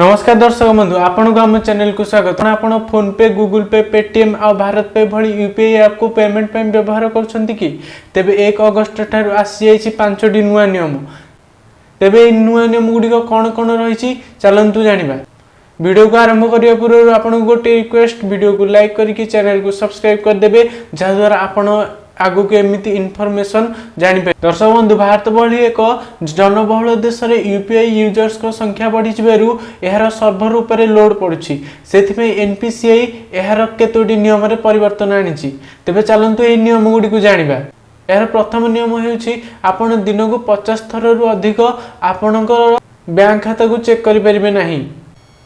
ନମସ୍କାର ଦର୍ଶକ ବନ୍ଧୁ, ଆପଣଙ୍କୁ ଆମ ଚ୍ୟାନେଲକୁ ସ୍ୱାଗତ। ଆପଣ phone pay, Google pay, Paytm ଆଉ ଭାରତ ପେ ଭଳି ୟୁପିଆଇ ଆପ୍କୁ ପେମେଣ୍ଟ ପାଇଁ ବ୍ୟବହାର କରୁଛନ୍ତି କି? ତେବେ 1 ଅଗଷ୍ଟ ଠାରୁ ଆସିଯାଇଛି ପାଞ୍ଚଟି ନୂଆ ନିୟମ। ତେବେ ଏହି ନୂଆ ନିୟମ ଗୁଡ଼ିକ କ'ଣ କ'ଣ ରହିଛି, ଚାଲନ୍ତୁ ଜାଣିବା। ଭିଡ଼ିଓକୁ ଆରମ୍ଭ କରିବା ପୂର୍ବରୁ ଆପଣଙ୍କୁ ଗୋଟିଏ ରିକ୍ୱେଷ୍ଟ, ଭିଡ଼ିଓକୁ ଲାଇକ୍ କରିକି ଚ୍ୟାନେଲକୁ ସବସ୍କ୍ରାଇବ୍ କରିଦେବେ, ଯାହାଦ୍ୱାରା ଆପଣ ଆଗକୁ ଏମିତି ଇନଫର୍ମେସନ୍ ଜାଣିପାରିବେ। ଦର୍ଶକ ବନ୍ଧୁ, ଭାରତ ଭଳି ଏକ ଜନବହୁଳ ଦେଶରେ ୟୁପିଆଇ ୟୁଜର୍ସଙ୍କ ସଂଖ୍ୟା ବଢ଼ିଯିବାରୁ ଏହାର ସର୍ଭର ଉପରେ ଲୋଡ୍ ପଡ଼ୁଛି। ସେଥିପାଇଁ ଏନ୍ପିସିଆଇ ଏହାର କେତୋଟି ନିୟମରେ ପରିବର୍ତ୍ତନ ଆଣିଛି। ତେବେ ଚାଲନ୍ତୁ, ଏହି ନିୟମ ଗୁଡ଼ିକୁ ଜାଣିବା। ଏହାର ପ୍ରଥମ ନିୟମ ହେଉଛି, ଆପଣ ଦିନକୁ 50 ଥରରୁ ଅଧିକ ଆପଣଙ୍କର ବ୍ୟାଙ୍କ ଖାତାକୁ ଚେକ୍ କରିପାରିବେ ନାହିଁ।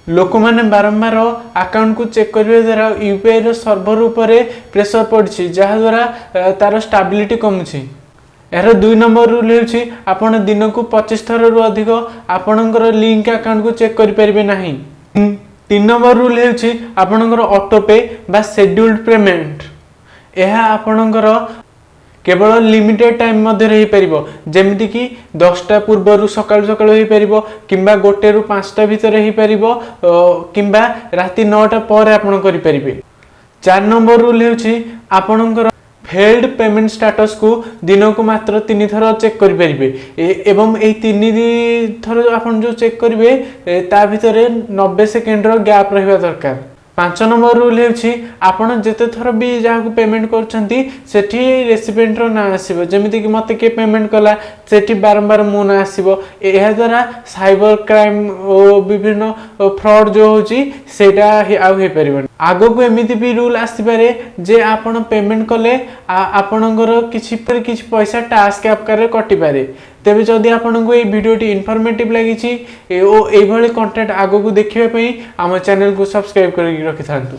ଲୋକମାନେ ବାରମ୍ବାର ଆକାଉଣ୍ଟକୁ ଚେକ୍ କରିବା ଦ୍ୱାରା ୟୁପିଆଇର ସର୍ଭର ଉପରେ ପ୍ରେସର ପଡ଼ିଛି, ଯାହାଦ୍ୱାରା ତାର ଷ୍ଟାବିଲିଟି କମୁଛି। ଏହାର 2 ନମ୍ବର ରୁଲ୍ ହେଉଛି, ଆପଣ ଦିନକୁ 25 ଥରରୁ ଅଧିକ ଆପଣଙ୍କର ଲିଙ୍କ ଆକାଉଣ୍ଟକୁ ଚେକ୍ କରିପାରିବେ ନାହିଁ। 3 ନମ୍ବର ରୁଲ୍ ହେଉଛି ଆପଣଙ୍କର ଅଟୋ ପେ ବା ସେଡ୍ୟୁଲ୍ଡ ପେମେଣ୍ଟ। ଏହା ଆପଣଙ୍କର କେବଳ ଲିମିଟେଡ୍ ଟାଇମ୍ ମଧ୍ୟରେ ହେଇପାରିବ, ଯେମିତିକି 10ଟା ପୂର୍ବରୁ ସକାଳୁ ସକାଳୁ ହେଇପାରିବ, କିମ୍ବା 1ରୁ 5ଟା ଭିତରେ ହେଇପାରିବ, କିମ୍ବା ରାତି 9ଟା ପରେ ଆପଣ କରିପାରିବେ। 4 ନମ୍ବର ରୁଲ୍ ହେଉଛି, ଆପଣଙ୍କର ଫେଲ୍ଡ ପେମେଣ୍ଟ ଷ୍ଟାଟସକୁ ଦିନକୁ ମାତ୍ର ତିନି ଥର ଚେକ୍ କରିପାରିବେ ଏବଂ ଏହି ତିନି ଥର ଆପଣ ଯେଉଁ ଚେକ୍ କରିବେ, ତା ଭିତରେ 90 ସେକେଣ୍ଡର ଗ୍ୟାପ୍ ରହିବା ଦରକାର। 5 ନମ୍ବର ରୁଲ୍ ହେଉଛି, ଆପଣ ଯେତେ ଥର ବି ଯାହାକୁ ପେମେଣ୍ଟ କରୁଛନ୍ତି, ସେଠି ରେସିପିଏଣ୍ଟର ନାଁ ଆସିବ। ଯେମିତିକି ମୋତେ କିଏ ପେମେଣ୍ଟ କଲା, ସେଠି ବାରମ୍ବାର ମୋ ନାଁ ଆସିବ। ଏହାଦ୍ୱାରା ସାଇବର କ୍ରାଇମ୍ ଓ ବିଭିନ୍ନ ଫ୍ରଡ୍ ଯେଉଁ ହେଉଛି, ସେଇଟା ଆଉ ହେଇପାରିବନି। ଆଗକୁ ଏମିତି ବି ରୁଲ୍ ଆସିପାରେ ଯେ ଆପଣ ପେମେଣ୍ଟ କଲେ ଆପଣଙ୍କର କିଛି ପରେ କିଛି ପଇସା ଟାସ୍କ ଆକାରରେ କଟିପାରେ। ତେବେ ଯଦି ଆପଣଙ୍କୁ ଏଇ ଭିଡ଼ିଓଟି ଇନଫର୍ମେଟିଭ୍ ଲାଗିଛି ଓ ଏଇଭଳି କଣ୍ଟେଣ୍ଟ ଆଗକୁ ଦେଖିବା ପାଇଁ ଆମ ଚ୍ୟାନେଲକୁ ସବସ୍କ୍ରାଇବ୍ କରିକି ରଖିଥାନ୍ତୁ।